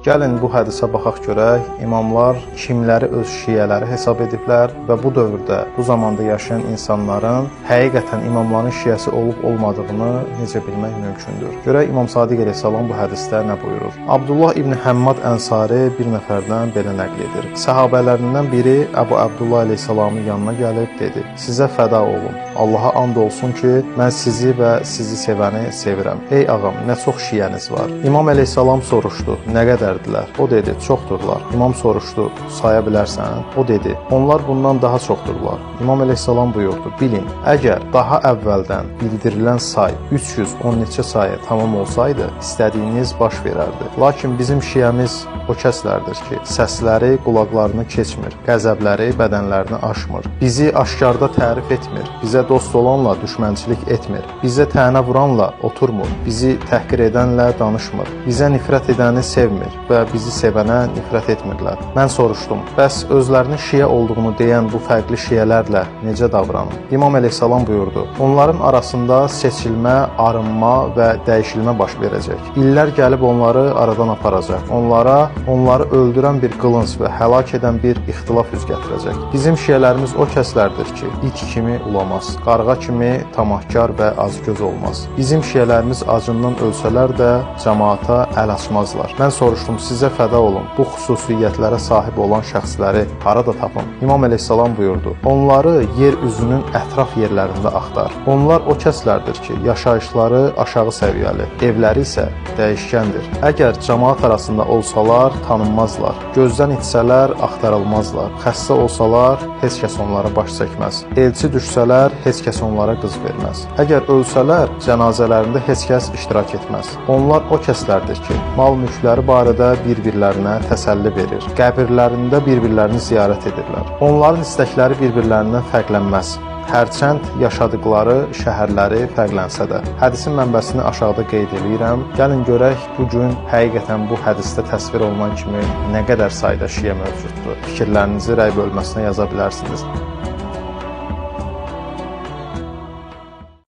Gəlin bu hədisə baxaq görək, imamlar kimləri öz şiələri hesab ediblər və bu dövrdə, bu zamanda yaşayan insanların həqiqətən imamların şiəsi olub olmadığını necə bilmək mümkündür? Görək İmam Sadiq əleyhissalam bu hədisdə nə buyurur? Abdullah ibn Həmmad Ənsari bir nəfərdən belə nəql edir. Səhabələrindən biri Əbu Əbdullah əleyhissalamın yanına gəlib dedi: "Sizə fəda olum. Allaha and olsun ki, mən sizi və sizi sevəni sevirəm. Ey ağam, nə çox şiəniz var." İmam əleyhissalam soruşdu: "Nə qədərdilər?" O dedi: "Çoxdurlar." İmam soruşdu: "Saya bilərsən?" O dedi: "Onlar bundan daha çoxdurlar." İmam əleyhissalam buyurdu: "Bilin, əgər daha əvvəldən bildirilən say 310 neçə sayı tamam olsaydı, istədiyiniz baş verərdi. Lakin bizim şiəmiz o kəslərdir ki, səsləri qulaqlarını keçmir, qəzəbləri bədənlərini aşmır. Bizi aşkarda tərif etmir, bizə dost olanla düşmənçilik etmir, bizə tənə vuranla oturmur, bizi təhqir edənlə danışmır, bizə nifrət edəni sevmir və bizi sevənə nifrət etmirlər." Mən soruşdum: "Bəs özlərinin şiə olduğunu deyən bu fərqli şiələrlə necə davranım?" İmam əleyhissalam buyurdu: "Onların arasında seçilmə, arınma və dəyişilmə baş verəcək. İllər gəlib onları aradan aparacaq. Onlara onları öldürən bir qılınc və həlak edən bir ixtilaf üz gətirəcək. Bizim şiələrimiz o kəslərdir ki, it kimi ulamaz, qarğa kimi tamahkar və acgöz olmaz. Bizim şiələrimiz acından ölsələr də cəmaata əl açmazlar." Mən soruşdum: "Sizə fəda olum, bu xüsusiyyətlərə sahib olan şəxsləri harada tapım?" İmam əleyhissalam buyurdu: "Onları yer üzünün ətraf yerlərində axtar. Onlar o kəslərdir ki, yaşayışları aşağı səviyyəli, evləri isə dəyişkəndir. Əgər cəmaat arasında olsalar, tanınmazlar. Gözdən itsələr, axtarılmazlar. Xəstə olsalar, heç kəs onlara baş çəkməz. Elçi düşsələr, heç kəs onlara qız verməz. Əgər ölsələr, cənazələrində heç kəs iştirak etməz. Onlar o kəslərdir ki, mal-mülkləri barədə bir-birlərinə təsəlli verir. Qəbirlərində bir-birlərini ziyarət edirlər. Onların istəkləri bir-birlərindən fərqlənməz. Hərçənd yaşadıqları şəhərləri fərqlənsə də." Hədisin mənbəsini aşağıda qeyd eləyirəm. Gəlin görək bu gün həqiqətən bu hədisdə təsvir olunan kimi nə qədər sayda şiə mövcuddur. Fikirlərinizi rəy bölməsinə yaza bilərsiniz.